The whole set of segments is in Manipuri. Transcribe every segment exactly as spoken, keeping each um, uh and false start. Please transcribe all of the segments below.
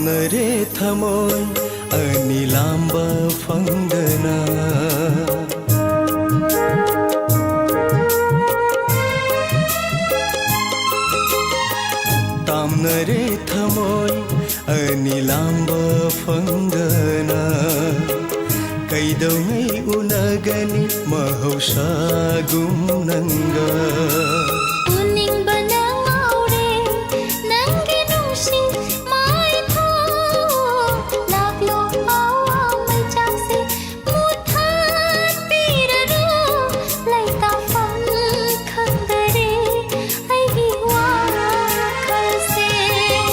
ꯅꯔꯦ ꯊꯃꯣꯏ ꯑꯅꯤ ꯂꯥꯝꯕ ꯐꯪꯗꯅ꯫ ꯇꯥꯝꯅꯔꯦ ꯊꯃꯣꯏ ꯑꯅꯤ ꯂꯥꯝꯕ ꯐꯪꯗꯅ꯫ ꯀꯩꯗꯧꯉꯩ ꯎꯅꯒꯅꯤ ꯃꯍꯧꯁꯥꯒꯨꯝ ꯅꯪꯒ? ꯎꯅꯤꯡꯕꯅ ꯉꯥꯎꯔꯦ ꯅꯪꯒꯤ ꯅꯨꯡꯁꯤ ꯃꯥꯏꯊꯣꯡ꯫ ꯂꯥꯛꯂꯣ ꯑꯋꯥ ꯃꯩꯆꯥꯛꯁꯦ ꯃꯨꯊꯠꯄꯤꯔꯔꯣ꯫ ꯂꯩꯇꯥꯐꯝ ꯈꯪꯗꯔꯦ ꯑꯩꯒꯤ ꯋꯥꯈꯜꯁꯦ꯫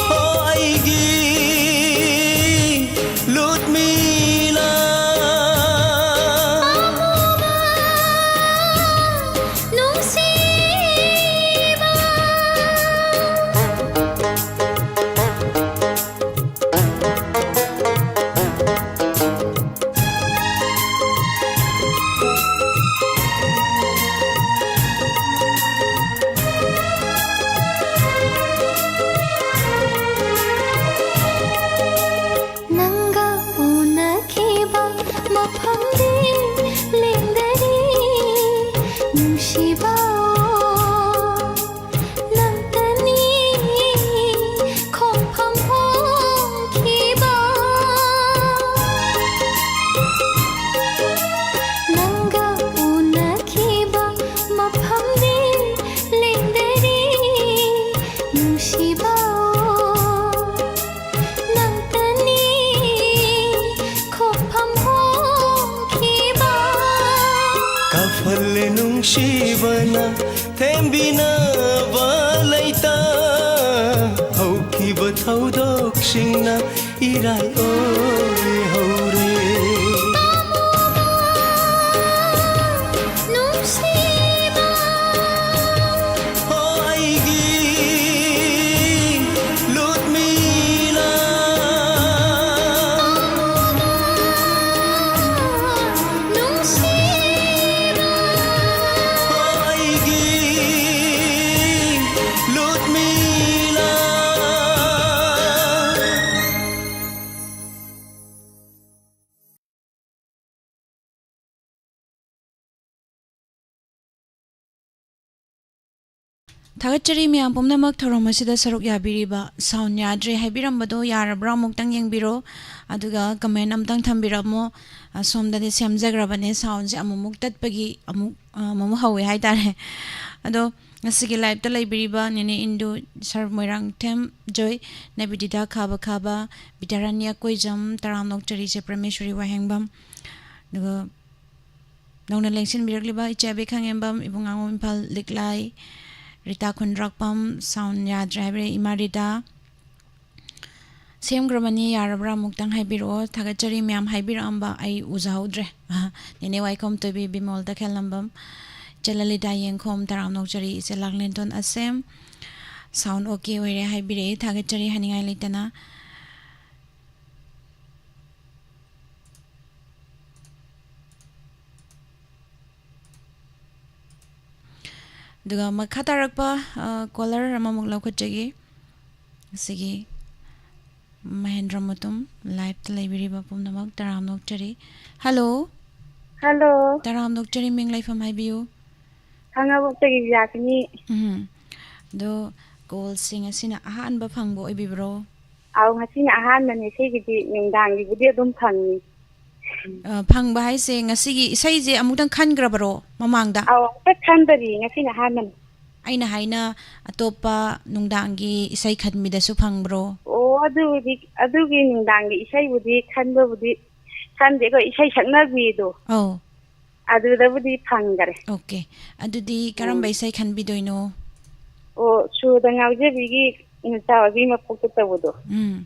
ꯍꯣ ꯑꯩꯒꯤ ꯂꯨꯠꯃꯤꯂꯥ꯫ ꯄꯥꯝꯃꯨꯕ ꯅꯨꯡꯁꯤꯕ꯫ ꯅꯪꯒ ꯎꯅꯈꯤꯕ ꯃꯐꯝꯗꯤ ꯂꯦꯡꯗꯔꯤ ꯅꯨꯡꯁꯤꯕ꯫ ꯅꯪꯇꯅꯤ ꯈꯣꯡꯐꯝ ꯍꯣꯡꯈꯤꯕ꯫ ꯅꯪꯒ ꯎꯅꯈꯤꯕ ꯃꯐꯝꯗꯤ ꯂꯦꯡꯗꯔꯤ ꯅꯨꯡꯁꯤꯕ꯫ ꯅꯪꯇꯅꯤ ꯈꯣꯡꯐꯝ ꯍꯣꯡꯈꯤꯕ꯫ ꯀꯥꯐꯜꯂꯦ ꯅꯨꯡꯁꯤꯕꯅ ꯊꯦꯝꯕꯤꯅꯕ ꯂꯩꯇ꯫ ꯍꯧꯈꯤꯕ ꯊꯧꯗꯣꯛꯁꯤꯡꯅ ꯏꯔꯥꯏ ꯑꯣꯏꯍꯧꯔꯦ꯫ ꯅꯨꯡꯁꯤꯕ꯫ ꯍꯣ ꯑꯩꯒꯤ ꯂꯨꯠꯃꯤꯂꯥ꯫ ꯅꯨꯡꯁꯤꯕ꯫ ꯍꯣ ꯑꯩꯒꯤ ꯂꯨꯠꯃꯤꯂꯥ꯫ ꯊꯥꯒꯠꯆꯔꯤ ꯃꯌꯥꯝ ꯄꯨꯝꯅꯃꯛ ꯊꯧꯔꯝ ꯑꯁꯤꯗ ꯁꯔꯨꯛ ꯌꯥꯕꯤꯔꯤꯕ꯫ Sound ꯌꯥꯗ꯭ꯔꯦ ꯍꯥꯏꯕꯤꯔꯝꯕꯗꯣ ꯌꯥꯔꯕ꯭ꯔꯥ ꯑꯃꯨꯛꯇꯪ ꯌꯦꯡꯕꯤꯔꯣ, ꯑꯗꯨꯒ comment ꯑꯝꯇꯪ ꯊꯝꯕꯤꯔꯝꯃꯣ꯫ ꯑꯁꯣꯝꯗꯗꯤ ꯁꯦꯝꯖꯈ꯭ꯔꯕꯅꯦ, soundꯁꯦ ꯑꯃꯨꯛꯃꯨꯛ ꯇꯠꯄꯒꯤ ꯑꯃꯨꯛ, ꯑ, ꯑꯃꯨꯛꯃꯨꯛ ꯍꯧꯋꯦ ꯍꯥꯏꯇꯥꯔꯦ꯫ ꯑꯗꯣ ꯉꯁꯤꯒꯤ liveꯇ ꯂꯩꯕꯤꯔꯤꯕ ꯅꯦꯅꯦ ꯏꯟꯗꯨ, ꯁꯔ ꯃꯣꯏꯔꯥꯡꯊꯦꯝ ꯖꯣꯏ, ꯅꯕꯤꯗꯤꯇꯥ ꯈꯥꯕ ꯈꯥꯕ, ꯕꯤꯗ꯭ꯌꯥꯔꯥꯅꯤ ꯑꯀꯣꯏꯖꯝ, ꯇꯔꯥꯝꯅ ꯑꯣꯛꯆꯔꯤ ꯏꯆꯦ ꯄ꯭ꯔꯃꯦꯁꯣꯔꯤ ꯋꯥꯍꯦꯡꯕꯝ, ꯑꯗꯨꯒ ꯅꯧꯅ ꯂꯦꯡꯁꯤꯟꯕꯤꯔꯛꯂꯤꯕ ꯏꯆꯦ ꯑꯕꯦ ꯈꯥꯉꯦꯝꯕꯝ, ꯏꯕꯨꯡꯉꯥꯉꯣꯝ ꯏꯝꯐꯥꯜ ꯂꯤꯛꯂꯥꯏ, ꯔꯤꯇꯥ ꯈꯨꯟꯗ꯭ꯔꯥꯛꯄꯝ, sound ꯌꯥꯗ꯭ꯔꯦ ꯍꯥꯏꯕꯤꯔꯛꯑꯦ, ꯏꯃꯥ ꯔꯤꯇꯥ꯫ ꯁꯦꯝꯈ꯭ꯔꯕꯅꯤ, ꯌꯥꯔꯕ꯭ꯔꯥ ꯑꯃꯨꯛꯇꯪ ꯍꯥꯏꯕꯤꯔꯛꯑꯣ꯫ ꯊꯥꯒꯠꯆꯔꯤ ꯃꯌꯥꯝ ꯍꯥꯏꯕꯤꯔꯛꯑꯝꯕ ꯑꯩ ꯎꯖꯍꯧꯗ꯭ꯔꯦ꯫ ꯅꯦꯅꯦ ꯋꯥꯏꯈꯣꯝ ꯇꯣꯏꯕꯤ, ꯕꯤꯃꯣꯜ ꯇꯈꯦꯜꯂꯝꯕꯝ, ꯏꯆꯦ ꯂꯂꯤꯇꯥ ꯌꯦꯡꯈꯣꯝ, ꯇꯔꯥꯝꯅ ꯑꯣꯛꯆꯔꯤ, ꯏꯆꯦ ꯂꯥꯡꯂꯦꯟꯊꯣꯟ ꯑꯁꯦꯝ꯫ Sound okay ꯑꯣꯏꯔꯦ ꯍꯥꯏꯕꯤꯔꯛꯑꯦ, ꯊꯥꯒꯠꯆꯔꯤ ꯍꯥꯏꯅꯤꯡꯉꯥꯏ ꯂꯩꯇꯅ꯫ ꯑꯗꯨꯒ ꯃꯈꯥ ꯇꯥꯔꯛꯄ, ꯑ, caller ꯑꯃꯃꯨꯛ ꯂꯧꯈꯠꯆꯒꯦ꯫ ꯑꯁꯤꯒꯤ ꯃꯍꯦꯟꯗ꯭ꯔ ꯃꯇꯨꯝ liveꯇ ꯂꯩꯕꯤꯔꯤꯕ ꯄꯨꯝꯅꯃꯛ ꯇꯔꯥꯝꯅ ꯑꯣꯛꯆꯔꯤ꯫ Hello꯫ Hello꯫ ꯇꯔꯥꯝꯅ ꯑꯣꯛꯆꯔꯤ, ꯃꯤꯡ ꯂꯩꯐꯝ ꯍꯥꯏꯕꯤꯌꯨ꯫ ꯈꯥꯉꯕꯣꯛꯇꯒꯤ ꯕꯤꯖꯥꯁꯤꯅꯤ꯫ ꯎꯝ꯫ ꯑꯗꯣ callꯁꯦ ꯉꯁꯤꯅ ꯑꯍꯥꯟꯕ ꯐꯪꯕ ꯑꯣꯏꯕꯤꯕ꯭ꯔꯣ? ꯑꯧ, ꯉꯁꯤꯅ ꯑꯍꯥꯟꯕꯅꯦ꯫ ꯁꯤꯒꯤꯗꯤ ꯅꯨꯡꯗꯥꯡꯒꯤꯕꯨꯗꯤ ꯑꯗꯨꯝ ꯐꯪꯉꯤ꯫ ꯑ, ꯐꯪꯕ ꯍꯥꯏꯁꯦ ꯉꯁꯤꯒꯤ ꯏꯁꯩꯁꯦ ꯑꯃꯨꯛꯇꯪ ꯈꯟꯈ꯭ꯔꯕꯔꯣ ꯃꯃꯥꯡꯗ? ꯑꯧ, ꯑꯝꯇ ꯈꯟꯗꯔꯤ, ꯉꯁꯤꯅ ꯑꯍꯥꯟꯕꯅꯤ꯫ ꯑꯩꯅ ꯍꯥꯏꯅ ꯑꯇꯣꯞꯄ ꯅꯨꯡꯗꯥꯡꯒꯤ ꯏꯁꯩ ꯈꯟꯕꯤꯗꯁꯨ ꯐꯪꯕ꯭ꯔꯣ? ꯑꯣ, ꯑꯗꯨꯕꯨꯗꯤ, ꯑꯗꯨꯒꯤ ꯅꯨꯡꯗꯥꯡꯒꯤ ꯏꯁꯩꯕꯨꯗꯤ ꯈꯟꯕꯕꯨꯗꯤ ꯈꯟꯗꯦ, ꯑꯩꯈꯣꯏ ꯏꯁꯩ ꯁꯛꯅꯕꯤꯗꯣ꯫ ꯑꯧ꯫ ꯑꯗꯨꯗꯕꯨꯗꯤ ꯐꯪꯈꯔꯦ꯫ Okay꯫ ꯑꯗꯨꯗꯤ ꯀꯔꯝꯕ ꯎꯝ꯫ ꯏꯁꯩ ꯈꯟꯕꯤꯗꯣꯏꯅꯣ? ꯑꯣ, ꯁꯨꯔꯗ ꯉꯥꯎꯖꯕꯤꯒꯤ ꯅꯨꯡꯆꯥ ꯑꯣꯏꯕꯤ ꯃꯄꯣꯛꯇ ꯇꯧꯕꯗꯣ꯫ ꯎꯝ꯫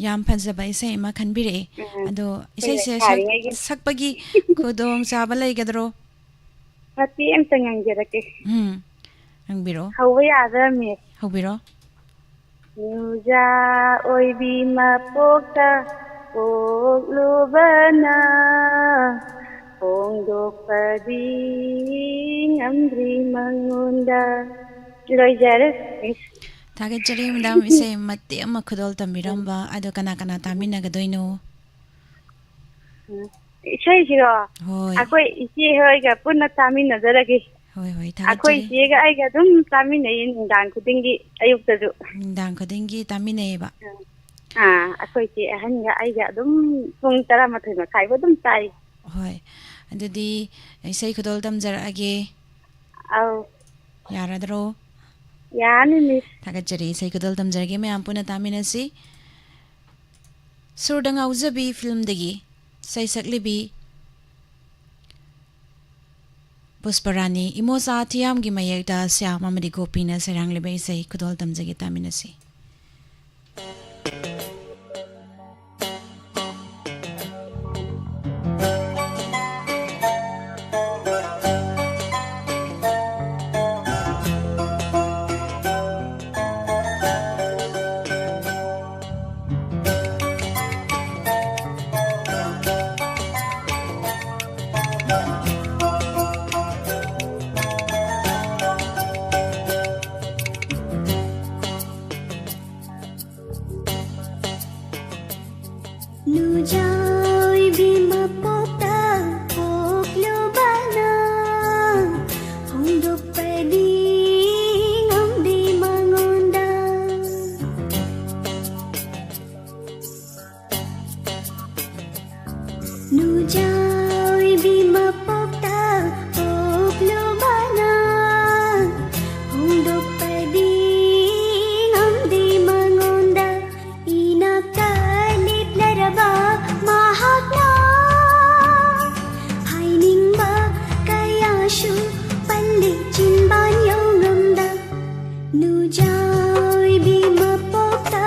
ꯌꯥꯝ ꯐꯖꯕ ꯏꯁꯩ ꯑꯃ ꯈꯟꯕꯤꯔꯛꯑꯦ꯫ ꯎꯝ꯫ ꯑꯗꯣ ꯑꯩꯈꯣꯏꯅ ꯏꯁꯩꯁꯦ ꯁꯛ-, ꯁꯥꯔꯤꯉꯩꯒꯤ ꯁꯛꯄꯒꯤ ꯈꯨꯗꯣꯡꯆꯥꯕ ꯂꯩꯒꯗ꯭ꯔꯣ? ꯃꯇꯦꯛ ꯑꯝꯇ ꯉꯪꯖꯔꯛꯀꯦ꯫ ꯎꯝ꯫ ꯉꯪꯕꯤꯔꯣ꯫ ꯍꯧꯕ ꯌꯥꯗ꯭ꯔꯃꯦ꯫ ꯍꯧꯕꯤꯔꯣ꯫ ꯅꯨꯡꯖꯥ ꯑꯣꯏꯕꯤ ꯃꯄꯣꯛꯇ ꯄꯣꯛꯂꯨꯕꯅ ꯐꯣꯡꯗꯣꯛꯄꯗꯤ ꯉꯝꯗ꯭ꯔꯤ ꯃꯉꯣꯟꯗ꯫ ꯂꯣꯏꯖꯔꯦ, ꯃꯤꯁ꯫ ꯊꯥꯒꯠꯆꯔꯤ, ꯃꯦꯗꯥꯝ, ꯏꯁꯩ ꯃꯇꯦꯛ ꯑꯃ ꯈꯨꯗꯣꯜ ꯇꯝꯕꯤꯔꯝꯕ꯫ ꯑꯗꯣ ꯀꯅꯥ ꯀꯅꯥ ꯇꯥꯃꯤꯟꯅꯒꯗꯣꯏꯅꯣ? ꯎꯝ꯫ ꯏꯁꯩꯁꯤꯔꯣ? ꯍꯣꯏ꯫ ꯑꯩꯈꯣꯏ ꯏꯆꯦ ꯍꯣꯏꯒ ꯄꯨꯟꯅ ꯇꯥꯃꯤꯟꯅꯖꯔꯒꯦ꯫ ꯍꯣꯏ, ꯍꯣꯏ, ꯑꯩꯈꯣꯏ ꯊꯥꯒꯠꯆꯔꯤ꯫ ꯆꯦꯒ ꯑꯩꯒ ꯑꯗꯨꯝ ꯆꯥꯃꯤꯟꯅꯩꯌꯦ ꯅꯨꯡꯗꯥꯡ ꯈꯨꯗꯤꯡꯒꯤ, ꯑꯌꯨꯛꯇꯁꯨ꯫ ꯅꯨꯡꯗꯥꯡ ꯈꯨꯗꯤꯡꯒꯤ ꯇꯥꯃꯤꯟꯅꯩꯌꯦꯕ꯫ ꯑꯥ, ꯑꯩꯈꯣꯏ ꯆꯦ ꯑꯍꯟꯒ ꯑꯩꯒ ꯑꯗꯨꯝ ꯄꯨꯡ ꯇꯔꯥꯃꯥꯊꯣꯏ ꯃꯈꯥꯏꯕꯨ ꯑꯗꯨꯝ ꯇꯥꯏ꯫ ꯍꯣꯏ, ꯑꯗꯨꯗꯤ ꯏꯁꯩ ꯈꯨꯗꯣꯜ ꯇꯝꯖꯔꯛꯑꯒꯦ꯫ ꯑꯧ, ꯌꯥꯔꯗ꯭ꯔꯣ? ꯌꯥꯅꯤ, ꯃꯤꯁ꯫ ꯊꯥꯒꯠꯆꯔꯤ꯫ ꯏꯁꯩ ꯈꯨꯗꯣꯜ ꯇꯝꯖꯔꯒꯦ, ꯃꯌꯥꯝ ꯄꯨꯟꯅ ꯇꯥꯃꯤꯟꯅꯁꯤ꯫ ꯁꯨꯔꯗ ꯉꯥꯎꯖꯕꯤ ꯐꯤꯂꯝꯗꯒꯤ ꯏꯁꯩ ꯁꯛꯂꯤꯕꯤ ꯄꯨꯁꯄꯔꯥꯅꯤ ꯏꯃꯣꯆꯥ ꯊꯤꯌꯥꯝꯒꯤ ꯃꯌꯦꯛꯇ ꯁ꯭ꯌꯥꯝ ꯑꯃꯗꯤ ꯒꯣꯄꯤꯅ ꯁꯩꯔꯥꯡꯂꯤꯕ ꯏꯁꯩ ꯈꯨꯗꯣꯜ ꯇꯝꯖꯒꯦ, ꯇꯥꯃꯤꯟꯅꯁꯤ꯫ ꯅꯨꯖꯥꯎꯏꯕꯤ ꯃꯄꯣꯛꯇ ꯄꯣꯛꯂꯨꯕꯅ ꯐꯣꯡꯗꯣꯛꯄꯗꯤ ꯉꯝꯗꯦ ꯃꯉꯣꯟꯗ꯫ ꯅꯨꯖꯥꯎꯏꯕꯤ ꯃꯄꯣꯛꯇ ꯄꯣꯛꯂꯨꯕꯅ ꯐꯣꯡꯗꯣꯛꯄꯗꯤ ꯉꯝꯗꯦ ꯃꯉꯣꯟꯗ꯫ ꯏꯅꯥꯛꯇ ꯂꯦꯞꯂꯔꯕ ꯃꯍꯥꯛꯅ ꯍꯥꯏꯅꯤꯡꯕ ꯀꯌꯥꯁꯨ ꯄꯜꯂꯤ ꯆꯤꯟꯕꯥꯟ ꯌꯧꯉꯝꯗ꯫ ꯅꯨꯖꯥꯎꯏꯕꯤ ꯃꯄꯣꯛꯇ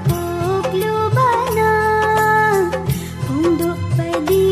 ꯄꯣꯛꯂꯨꯕꯅ ꯐꯣꯡꯗꯣꯛꯄꯗꯤ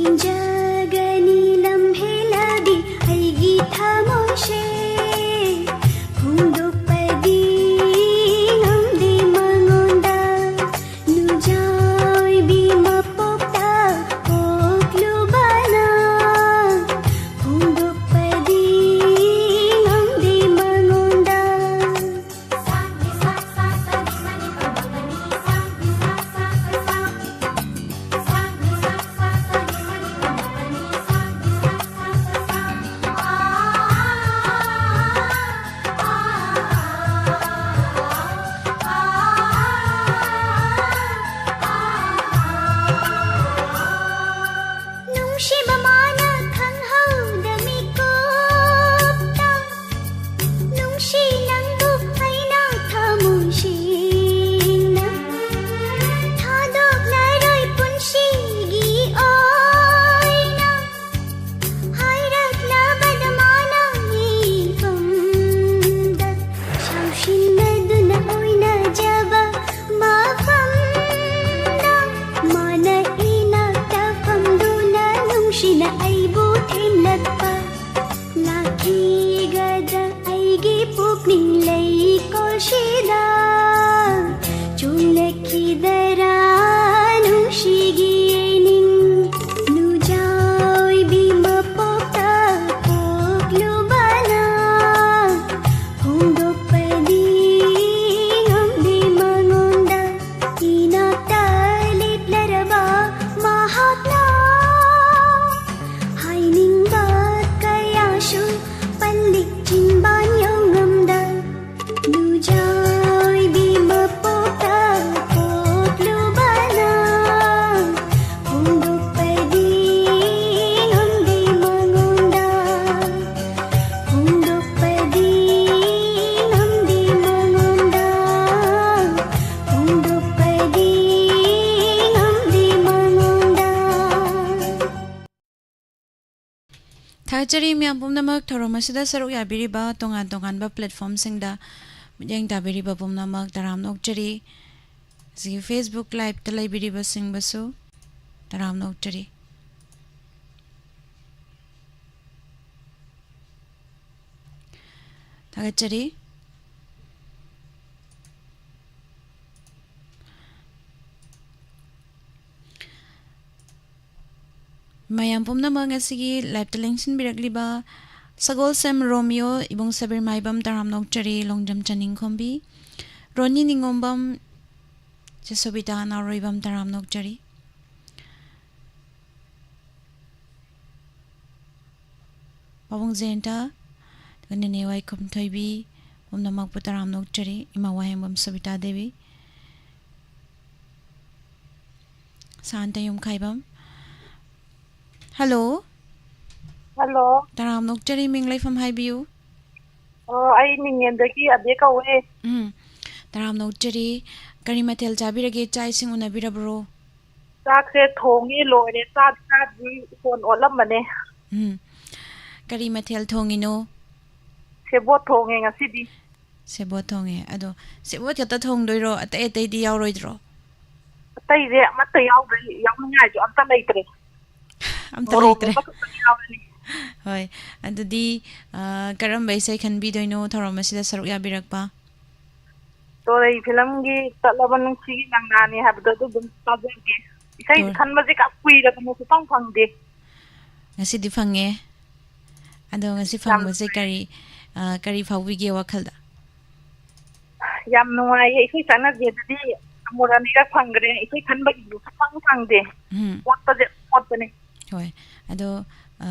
ꯈꯨꯝꯖꯒꯅꯤ ꯂꯝꯍꯦꯜꯂꯗꯤ ꯑꯩꯒꯤ ꯊꯃꯣꯏꯁꯦ ꯐꯣꯡꯗꯣꯛꯄꯗꯤ ꯉꯝꯗꯦ ꯃꯉꯣꯟꯗ꯫ ꯅꯨꯡꯖꯥꯎꯏꯕꯤ ꯃꯄꯣꯛꯇ ꯄꯣꯛꯂꯨꯕꯅ ꯐꯣꯡꯗꯣꯛꯄꯗꯤ ꯉꯝꯗꯦ ꯃꯉꯣꯟꯗ꯫ ꯅꯨꯡꯁꯤꯕ ꯃꯥꯅ ꯈꯪꯍꯧꯗ ꯃꯤꯀꯨꯞꯇ ꯅꯨꯡꯁꯤ ꯅꯪꯕꯨ ꯑꯩꯅ ꯊꯃꯣꯏ ꯁꯦꯡꯅ ꯊꯥꯗꯣꯛꯂꯔꯣꯏ ꯄꯨꯟꯁꯤꯒꯤ ꯑꯣꯏꯅ꯫ ꯍꯥꯏꯔꯛꯂꯕꯗ ꯃꯥꯅ ꯃꯤꯐꯝꯗ ꯆꯥꯎꯁꯤꯟꯅꯗꯨꯅ ꯑꯣꯏꯅꯖꯕ ꯃꯐꯝꯗ ꯃꯥꯅ ꯏꯅꯥꯛꯇ ꯐꯝꯗꯨꯅ ꯅꯨꯡꯁꯤꯅ ꯑꯩꯕꯨ ꯊꯦꯝꯂꯛꯄ꯫ ꯂꯥꯛꯈꯤꯒꯗ꯭ꯔꯥ ꯑꯩꯒꯤ ꯄꯨꯛꯅꯤꯡ ꯂꯩꯀꯣꯜꯁꯤꯗ ꯆꯣꯡꯂꯛꯈꯤꯗꯔꯥ ꯅꯨꯡꯁꯤꯒꯤ ꯌꯦꯡꯅꯤꯡ꯫ ꯅꯨꯡꯖꯥꯎꯏꯕꯤ ꯃꯄꯣꯛꯇ ꯄꯣꯛꯂꯨꯕꯅ ꯐꯣꯡꯗꯣꯛꯄꯗꯤ ꯉꯝꯗꯦ ꯃꯉꯣꯟꯗ꯫ ꯏꯅꯥꯛꯇ ꯂꯦꯞꯂꯔꯕ ꯃꯍꯥꯛꯅ ꯍꯥꯏꯅꯤꯡꯕ ꯀꯌꯥꯁꯨ ꯄꯜꯂꯤ ꯆꯤꯟꯕꯥꯟ ꯌꯧꯉꯝꯗ꯫ ꯅꯨꯡꯖꯥꯎꯏꯕꯤ ꯃꯄꯣꯛꯇ ꯄꯣꯛꯂꯨꯕꯅ ꯐꯣꯡꯗꯣꯛꯄꯗꯤ ꯉꯝꯗꯦ ꯃꯉꯣꯟꯗ꯫ ꯐꯣꯡꯗꯣꯛꯄꯗꯤ ꯉꯝꯗꯦ ꯃꯉꯣꯟꯗ꯫ ꯐꯣꯡꯗꯣꯛꯄꯗꯤ ꯉꯝꯗꯦ ꯃꯉꯣꯟꯗ꯫ ꯊꯥꯒꯠꯆꯔꯤ ꯃꯌꯥꯝ ꯄꯨꯝꯅꯃꯛ ꯊꯧꯔꯝ ꯑꯁꯤꯗ ꯁꯔꯨꯛ ꯌꯥꯕꯤꯔꯤꯕ ꯇꯣꯉꯥꯟ ꯇꯣꯉꯥꯟꯕ platformꯁꯤꯡꯗ ꯃꯤꯠꯌꯦꯡ ꯇꯥꯕꯤꯔꯤꯕ ꯄꯨꯝꯅꯃꯛ ꯇꯔꯥꯝꯅ ꯑꯣꯛꯆꯔꯤ꯫ ꯁꯤꯒꯤ Facebook Liveꯇ ꯂꯩꯕꯤꯔꯤꯕꯁꯤꯡꯕꯨꯁꯨ ꯇꯔꯥꯝꯅ ꯑꯣꯛꯆꯔꯤ꯫ ꯊꯥꯒꯠꯆꯔꯤ꯫ ꯃꯌꯥꯝ ꯄꯨꯝꯅꯃꯛ ꯉꯁꯤꯒꯤ live-ꯇ ꯂꯦꯡꯁꯤꯟꯕꯤꯔꯛꯂꯤꯕ ꯁꯒꯣꯜꯁꯦꯝ ꯔꯣꯃꯤꯌꯣ, ꯏꯕꯨꯡ ꯁꯕꯤꯔ ꯃꯥꯏꯕꯝ, ꯇꯔꯥꯝꯅ ꯑꯣꯛꯆꯔꯤ, ꯂꯣꯡꯖꯝ ꯆꯅꯤꯡꯈꯣꯝꯕꯤ, ꯔꯣꯅꯤ ꯅꯤꯉꯣꯝꯕꯝ, ꯆꯦ ꯁꯣꯕꯤꯇꯥ ꯅꯥꯎꯔꯣꯏꯕꯝ, ꯇꯔꯥꯝꯅ ꯑꯣꯛꯆꯔꯤ꯫ ꯄꯥꯕꯨꯡ ꯖꯌꯟꯇ, ꯑꯗꯨꯒ ꯅꯦꯅꯦ ꯋꯥꯏꯈꯨꯝ ꯊꯣꯏꯕꯤ, ꯄꯨꯝꯅꯃꯛꯄꯨ ꯇꯔꯥꯝꯅ ꯑꯣꯛꯆꯔꯤ꯫ ꯏꯃꯥ ꯋꯥꯍꯦꯡꯕꯝ ꯁꯕꯤꯇꯥ ꯗꯦꯕꯤ, ꯁꯥꯟꯇ ꯌꯨꯝꯈꯥꯏꯕꯝ꯫ ꯍꯜꯂꯣ꯫ ꯍꯜꯂꯣ꯫ ꯇꯔꯥꯝꯅ ꯑꯣꯛꯆꯔꯤ, ꯃꯤꯡ ꯂꯩꯐꯝ ꯍꯥꯏꯕꯤꯌꯨ꯫ ꯑꯣ, ꯑꯩ ꯅꯤꯡꯉꯦꯟꯗꯒꯤ ꯑꯕꯦ ꯀꯧꯋꯦ꯫ ꯎꯝ, ꯇꯔꯥꯝꯅ ꯑꯣꯛꯆꯔꯤ꯫ ꯀꯔꯤ ꯃꯊꯦꯜ ꯆꯥꯕꯤꯔꯒꯦ? ꯆꯥꯛ ꯏꯁꯤꯡ ꯎꯅꯕꯤꯔꯕ꯭ꯔꯣ? ꯆꯥꯛꯁꯦ ꯊꯣꯡꯉꯦ, ꯂꯣꯏꯔꯦ, ꯆꯥꯗꯤ ꯆꯥꯗ꯭ꯔꯤ, ꯐꯣꯟ ꯑꯣꯠꯂꯝꯕꯅꯦ꯫ ꯎꯝ꯫ ꯀꯔꯤ ꯃꯊꯦꯜ ꯊꯣꯡꯉꯤꯅꯣ? ꯁꯦꯕꯣꯠ ꯊꯣꯡꯉꯦ ꯉꯁꯤꯗꯤ꯫ ꯁꯦꯕꯣꯠ ꯊꯣꯡꯉꯦ꯫ ꯑꯗꯣ ꯁꯦꯕꯣꯠ ꯈꯛꯇ ꯊꯣꯡꯗꯣꯏꯔꯣ? ꯑꯇꯩ ꯑꯇꯩꯗꯤ ꯌꯥꯎꯔꯣꯏꯗ꯭ꯔꯣ? ꯑꯇꯩꯁꯦ ꯑꯃꯠꯇ ꯌꯥꯎꯗ꯭ꯔꯦ, ꯌꯥꯎꯅꯤꯡꯉꯥꯏꯁꯨ ꯑꯝꯇ ꯂꯩꯇ꯭ꯔꯦ꯫ ꯑꯝꯇ ꯃꯣꯔꯣꯛ ꯂꯩꯇ꯭ꯔꯦ꯫ ꯃꯦꯠꯄ ꯈꯛꯇꯪ ꯌꯥꯎꯔꯅꯤ꯫ ꯍꯣꯏ, ꯑꯗꯨꯗꯤ, ꯑ, ꯀꯔꯝꯕ ꯏꯁꯩ ꯈꯟꯕꯤꯗꯣꯏꯅꯣ ꯊꯧꯔꯝ ꯑꯁꯤꯗ ꯁꯔꯨꯛ ꯌꯥꯕꯤꯔꯛꯄ? ꯇꯣꯔꯩ ꯐꯤꯂꯝꯒꯤ ꯆꯠꯂꯕ ꯅꯨꯡꯁꯤꯒꯤ ꯅꯪꯅꯥꯅꯦ ꯍꯥꯏꯕꯗꯣ ꯑꯗꯨ ꯑꯗꯨꯝ ꯇꯥꯖꯔꯒꯦ꯫ ꯏꯁꯩ ꯇꯣꯔ- ꯈꯟꯕꯁꯦ ꯀꯌꯥ ꯀꯨꯏꯔꯕꯅꯦ, ꯁꯨꯐꯪ ꯐꯪꯗꯦ꯫ ꯉꯁꯤꯗꯤ ꯐꯪꯉꯦ꯫ ꯑꯗꯣ ꯉꯁꯤ ꯌꯥꯝ ꯐꯪꯕꯁꯦ ꯅꯨꯡꯉꯥꯏ꯫ ꯀꯔꯤ, ꯑ, ꯀꯔꯤ ꯐꯥꯎꯕꯤꯒꯦ ꯋꯥꯈꯜꯗ? ꯌꯥꯝ ꯅꯨꯡꯉꯥꯏꯌꯦ꯫ ꯏꯁꯩ ꯆꯠꯅꯗꯦ ꯑꯗꯨꯗꯤ ꯑꯃꯨꯔꯛ ꯑꯅꯤꯔꯛ ꯐꯪꯈ꯭ꯔꯦ꯫ ꯏꯁꯩ ꯈꯟꯕꯒꯤꯕꯨ ꯁꯨꯐꯪ ꯐꯪꯗꯦ꯫ ꯎꯝ꯫ ꯑꯣꯠꯄꯁꯦ ꯑꯣꯠꯄꯅꯦ꯫ ꯍꯣꯏ꯫ ꯑꯗꯣ, ꯑ,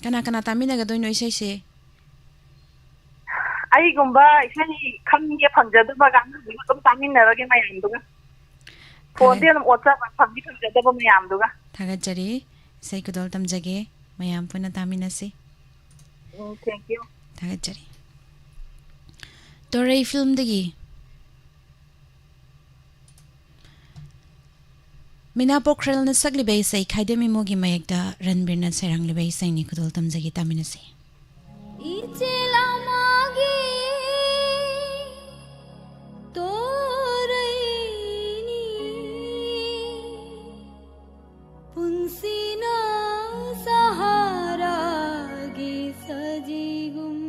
ꯀꯅꯥ ꯀꯅꯥ ꯇꯥꯃꯤꯟꯅꯒꯗꯣꯏꯅꯣ ꯏꯁꯩꯁꯦ? ꯑꯩꯒꯨꯝꯕ ꯏꯁꯩ ꯈꯪꯒꯦ ꯐꯪꯖꯗꯕ ꯀꯥꯡꯕꯨꯁꯤꯒ ꯑꯗꯨꯝ ꯇꯥꯃꯤꯟꯅꯔꯒꯦ ꯃꯌꯥꯝꯗꯨꯒ꯫ ꯐꯣꯟꯗꯤ ꯊꯥꯒꯠ- ꯑꯗꯨꯝ ꯑꯣꯠꯆꯕ, ꯐꯪꯗꯤ ꯐꯪꯖꯗꯕ ꯃꯌꯥꯝꯗꯨꯒ꯫ ꯊꯥꯒꯠꯆꯔꯤ꯫ ꯏꯁꯩ ꯈꯨꯗꯣꯜ ꯇꯝꯖꯒꯦ꯫ ꯃꯌꯥꯝ ꯄꯨꯟꯅ ꯇꯥꯃꯤꯟꯅꯁꯤ꯫ ꯎꯝ, thank you꯫ ꯊꯥꯒꯠꯆꯔꯤ꯫ ꯇꯣꯔꯩ ꯐꯤꯂꯝꯗꯒꯤ ꯃꯤꯅꯥ ꯄꯣꯈ꯭ꯔꯦꯜꯅ ꯁꯛꯂꯤꯕ ꯏꯁꯩ ꯈꯥꯏꯗꯦꯝ ꯏꯃꯣꯒꯤ ꯃꯌꯦꯛꯇ ꯔꯟꯕꯤꯔꯅ ꯁꯩꯔꯥꯡꯂꯤꯕ ꯏꯁꯩꯅꯤ꯫ ꯈꯨꯗꯣꯜ ꯇꯝꯖꯒꯦ, ꯇꯥꯃꯤꯟꯅꯁꯤ꯫ ꯏꯆꯦꯜ ꯑꯃꯒꯤ ꯇꯣꯔꯩꯅꯤ, ꯄꯨꯟꯁꯤꯅ ꯁꯍꯥꯔꯥꯒꯤ ꯁꯖꯤꯒꯨꯝ꯫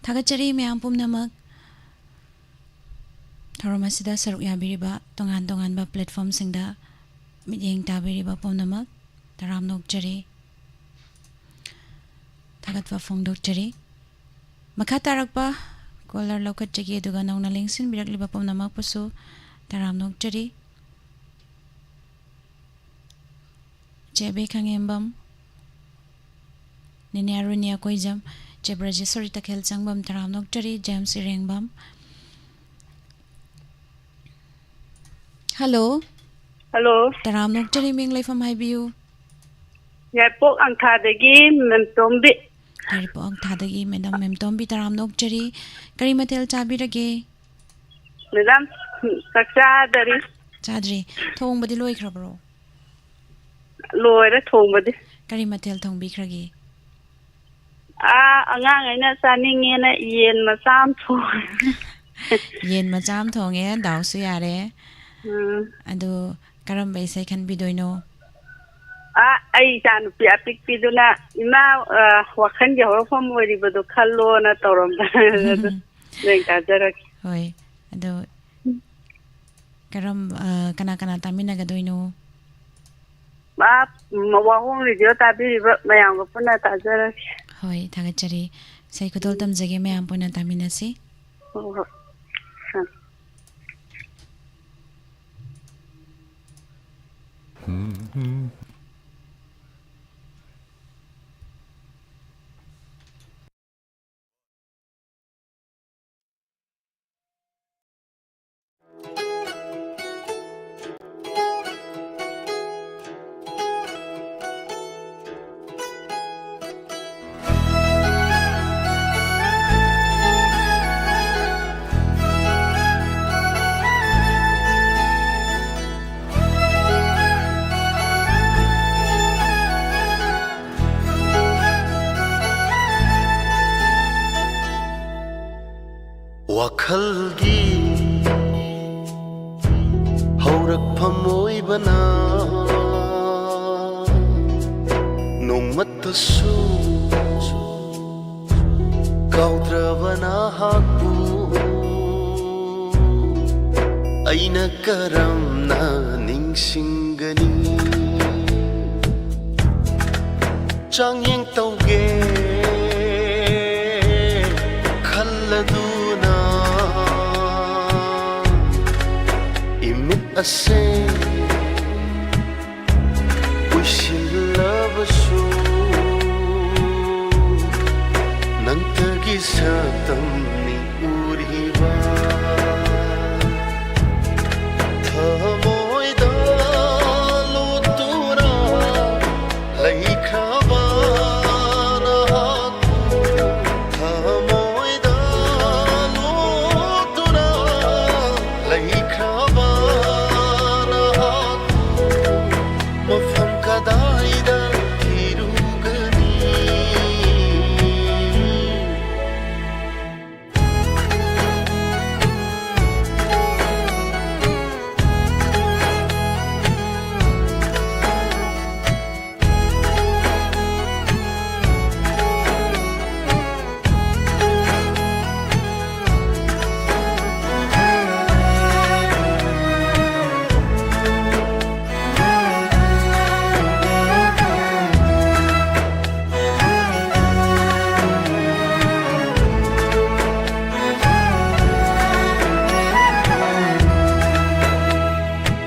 ꯊꯥꯒꯠꯆꯔꯤ ꯃꯌꯥꯝ ꯄꯨꯝꯅꯃꯛ꯫ ꯊꯧꯔꯝ ꯑꯁꯤꯗ ꯁꯔꯨꯛ ꯌꯥꯕꯤꯔꯤꯕ ꯇꯣꯉꯥꯟ ꯇꯣꯉꯥꯟꯕ platformꯁꯤꯡꯗ ꯃꯤꯠꯌꯦꯡ ꯇꯥꯕꯤꯔꯤꯕ ꯄꯨꯝꯅꯃꯛ ꯇꯔꯥꯝꯅ ꯑꯣꯛꯆꯔꯤ, ꯊꯥꯒꯠꯄ ꯐꯣꯡꯗꯣꯛꯆꯔꯤ꯫ ꯃꯈꯥ ꯇꯥꯔꯛꯄ caller ꯂꯧꯈꯠꯆꯒꯦ, ꯑꯗꯨꯒ ꯅꯧꯅ ꯂꯦꯡꯁꯤꯟꯕꯤꯔꯛꯂꯤꯕ ꯄꯨꯝꯅꯃꯛꯄꯨꯁꯨ ꯇꯔꯥꯝꯅ ꯑꯣꯛꯆꯔꯤ꯫ ꯆꯦ ꯑꯕꯦ ꯈꯪꯉꯦꯝꯕꯝ, ꯅꯦꯅꯦ ꯑꯔꯨꯅꯤꯌꯥ ꯀꯣꯏꯖꯝ, ꯆꯦ ꯕ꯭ꯔꯖꯦꯁꯣꯔꯤ ꯇꯈꯦꯜ ꯆꯪꯕꯝ, ꯇꯔꯥꯝꯅ ꯑꯣꯛꯆꯔꯤ꯫ ꯖꯦꯝꯁ ꯏꯔꯦꯡꯕꯝ꯫ Hello꯫ Hello꯫ ꯇꯔꯥꯝꯅ ꯑꯣꯛꯆꯔꯤ, ꯃꯤꯡ ꯂꯩꯐꯝ ꯍꯥꯏꯕꯤꯌꯨ꯫ ꯌꯥꯏꯄꯣꯛ ꯑꯪꯊꯥꯗꯒꯤ ꯃꯦꯝꯇꯣꯝꯕꯤ꯫ ꯌꯥꯏꯄꯣꯛ ꯑꯪꯊꯥꯗꯒꯤ madam ꯃꯦꯝꯇꯣꯝꯕꯤ, ꯇꯔꯥꯝꯅ ꯑꯣꯛꯆꯔꯤ꯫ ꯀꯔꯤ ꯃꯊꯦꯜ ꯆꯥꯕꯤꯔꯒꯦ? Madam, ꯆꯥꯛ ꯆꯥꯗꯔꯤ꯫ ꯆꯥꯗ꯭ꯔꯤ꯫ ꯊꯣꯡꯕꯗꯤ ꯂꯣꯏꯈ꯭ꯔꯕ꯭ꯔꯣ? ꯂꯣꯏꯔꯦ ꯊꯣꯡꯕꯗꯤ꯫ ꯀꯔꯤ ꯃꯊꯦꯜ ꯊꯣꯡꯕꯤꯈ꯭ꯔꯒꯦ? ꯑꯥ, ꯑꯉꯥꯡꯈꯩꯅ ꯆꯥꯅꯤꯡꯉꯦꯅ ꯌꯦꯟ ꯃꯆꯥ ꯑꯃ ꯊꯣꯡꯉꯦ꯫ ꯌꯦꯟ ꯃꯆꯥ ꯑꯃ ꯊꯣꯡꯉꯦ, ꯗꯥꯎꯁꯨ ꯌꯥꯔꯦ꯫ ꯎꯝ꯫ ꯑꯗꯨ ꯀꯔꯝꯕ ꯏꯁꯩ ꯈꯟꯕꯤꯗꯣꯏꯅꯣ? ꯑꯥ, ꯑꯩ ꯏꯆꯥ ꯅꯨꯄꯤ ꯑꯄꯤꯛꯄꯤꯗꯨꯅ, "ꯏꯃꯥ, ꯑꯥ, ꯋꯥꯈꯜꯒꯤ ꯍꯧꯔꯛꯐꯝ ꯑꯣꯏꯔꯤꯕꯗꯨ ꯈꯜꯂꯣꯅ" ꯇꯧꯔꯝꯕ꯫ ꯑꯗꯨ ꯅꯣꯏ ꯇꯥꯖꯔꯒꯦ꯫ ꯍꯣꯏ, ꯑꯗꯣ ꯀꯔꯝ-, ꯑ, ꯀꯅꯥ ꯀꯅꯥ ꯇꯥꯃꯤꯟꯅꯒꯗꯣꯏꯅꯣ? ꯃꯥ, ꯃ-, ꯋꯥꯍꯣꯡ ꯔꯦꯗꯤꯑꯣ ꯇꯥꯕꯤꯔꯤꯕ ꯃꯌꯥꯝꯒ ꯄꯨꯟꯅ ꯇꯥꯖꯔꯒꯦ꯫ ꯍꯣꯏ, ꯊꯥꯒꯠꯆꯔꯤ꯫ ꯏꯁꯩ ꯈꯨꯗꯣꯜ ꯇꯝꯖꯒꯦ, ꯃꯌꯥꯝ ꯄꯨꯟꯅ ꯇꯥꯃꯤꯟꯅꯁꯤ꯫ ꯍꯣꯏ, ꯍꯣꯏ꯫ ꯑ꯫ ꯋꯥꯈꯜꯒꯤ ꯍꯧꯔꯛꯐꯝ ꯑꯣꯏꯕꯅ ꯅꯣꯡꯃꯠꯇꯁꯨ ꯀꯥꯎꯗ꯭ꯔꯕ ꯀꯔꯝꯅ ꯅꯤꯡꯁꯤꯡꯒꯅꯤ? ꯆꯥꯡꯌꯦꯡ ꯇꯧꯒꯦ ꯈꯜꯂꯗꯨꯅ ꯏꯃꯤꯠ ꯑꯁꯦ ꯎꯏꯁꯤꯜꯂꯕꯁꯨ ꯅꯪꯇꯒꯤ ꯁꯛꯇꯝꯅꯤ ꯎꯔꯤꯕ꯫ ꯊꯃꯣꯏꯗ ꯂꯣꯠꯇꯨꯅ ꯂꯩꯈ꯭ꯔꯕ ꯅꯍꯥꯛꯄꯨ ꯊꯃꯣꯏꯗ ꯂꯣꯠꯇꯨꯅ ꯂꯩꯈ꯭ꯔꯕ ꯅꯍꯥꯛꯄꯨ ꯃꯐꯝ ꯀꯗꯥꯏꯗ ꯊꯤꯔꯨꯒꯅꯤ?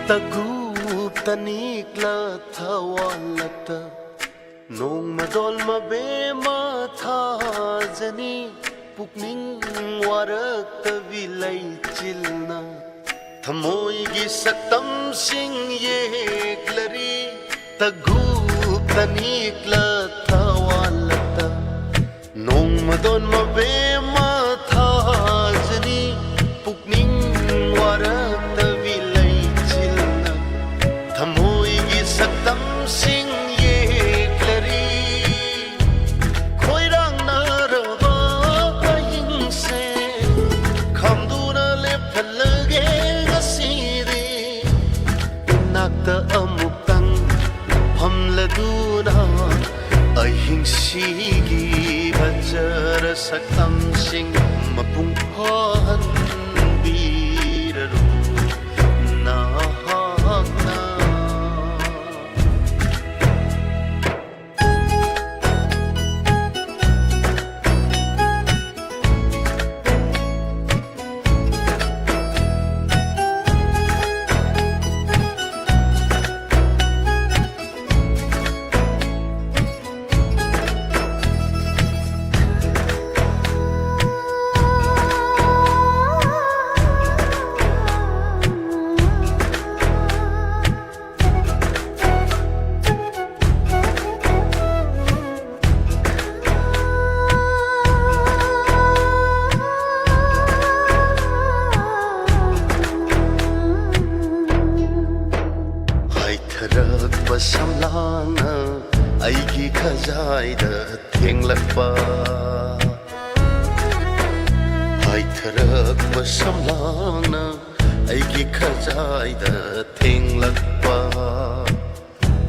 ꯇꯒꯨ ꯇꯅꯤꯛꯂ ꯊꯋꯥꯜꯂꯛꯇ ꯅꯣꯡꯃꯗꯣꯜ ꯃꯕꯦꯝꯃ ꯊꯥꯖꯅꯤ꯫ ꯄꯨꯛꯅꯤꯡ ꯋꯥꯔꯛꯇꯕꯤ ꯂꯩꯆꯤꯜꯅ ꯊꯃꯣꯏꯒꯤ ꯁꯛꯇꯝꯁꯤꯡ ꯌꯦꯛꯂꯔꯤ꯫ ꯇꯒꯨ ꯇꯅꯤꯛꯂ ꯊꯋꯥꯜꯂꯛꯇ ꯅꯣꯡꯃꯗꯣꯟ ꯃꯕꯦꯝꯃ ꯊꯥꯖꯅꯤ꯫ ꯄꯨꯛꯅꯤꯡ ꯋꯥꯔꯛꯇꯕꯤ ꯂꯩꯆꯤꯜꯅ ꯊꯃꯣꯏꯒꯤ ꯁꯛꯇꯝꯁꯤꯡ ꯌꯦꯛꯂꯔꯤ꯫ ꯈꯣꯏꯔꯥꯡꯅꯔꯕ ꯑꯍꯤꯡꯁꯦ ꯈꯥꯝꯗꯨꯅ ꯂꯦꯞꯍꯜꯂꯒꯦ ꯉꯁꯤꯗꯤ꯫ ꯏꯅꯥꯛꯇ ꯑꯃꯨꯛꯇꯪ ꯐꯝꯂꯗꯨꯅ ꯑꯍꯤꯡꯁꯤꯒꯤ ꯐꯖꯔ ꯁꯛꯇꯝꯁꯤꯡ ꯃꯄꯨꯡ ꯐꯥꯍꯟꯕꯤꯔꯔꯣ꯫ ꯊꯛꯄ ꯁꯝꯂꯥꯡꯅ ꯑꯩꯒꯤ ꯈꯖꯥꯏꯗ ꯊꯦꯡꯂꯛꯄ, ꯍꯥꯏꯊꯔꯛꯄ ꯁꯝꯂꯥꯡꯅ ꯑꯩꯒꯤ ꯈꯖꯥꯏꯗ ꯊꯦꯡꯂꯛꯄ,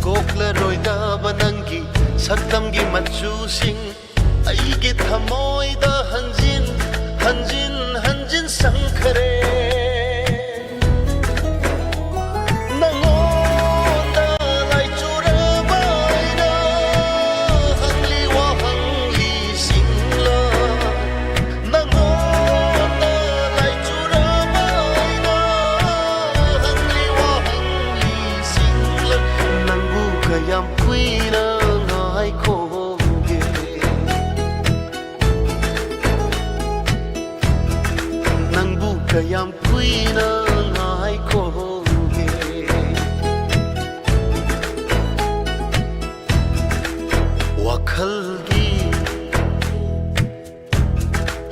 ꯀꯣꯛꯂꯔꯣꯏꯗꯕ ꯅꯪꯒꯤ ꯁꯛꯇꯝꯒꯤ ꯃꯆꯨꯁꯤꯡ ꯑꯩꯒꯤ ꯊꯃꯣꯏꯗ ꯍꯟꯖꯤꯟ ꯍꯟꯖꯤꯟ ꯍꯟꯖꯤꯟ ꯁꯪꯈꯔꯦ꯫ ꯅꯉꯣꯟꯗ ꯂꯥꯏꯆꯨꯔꯕ ꯑꯩꯅ ꯍꯪꯂꯤ ꯋꯥꯍꯪꯂꯤꯁꯤꯡꯂ, ꯅꯉꯣꯟꯗ ꯂꯥꯏꯆꯨꯔꯕ ꯑꯩꯅ ꯍꯪꯂꯤ ꯋꯥꯍꯪꯂꯤꯁꯤꯡꯂ, ꯅꯪꯕꯨ ꯀꯌꯥꯝ ꯀꯨꯏꯅ ꯉꯥꯏꯈꯣꯒꯦ? ꯅꯪꯕꯨ ꯀꯌꯥꯝ ꯀꯨꯏꯅ ꯉꯥꯏꯈꯣꯒꯦ? ꯋꯥꯈꯜꯒꯤ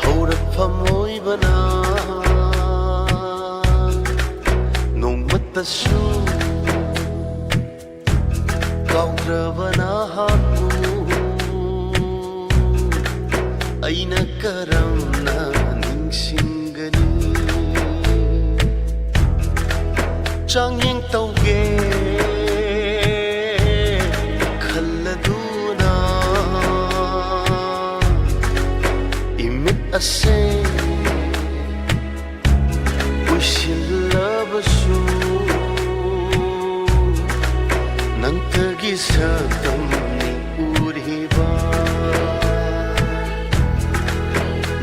ꯍꯧꯔꯛꯐꯝ ꯑꯣꯏꯕꯅ ꯅꯣꯡꯃꯇꯁꯨ ꯀꯥꯎꯗ꯭ꯔꯕ ꯅꯍꯥꯛꯄꯨ ꯑꯩꯅ ꯀꯔꯝꯅ ꯅꯤꯡꯁꯤꯡꯒꯅꯤ? ꯆꯥꯡꯌꯦꯡ ꯇꯧꯒꯦ ꯈꯜꯂꯗꯨꯅ ꯏꯃꯤꯠ ꯑꯁꯦ ꯎꯏꯁꯤꯜꯂꯕꯁꯨ ꯅꯪꯇꯒꯤ ꯁꯛꯇꯝꯅꯤ ꯎꯔꯤꯕ,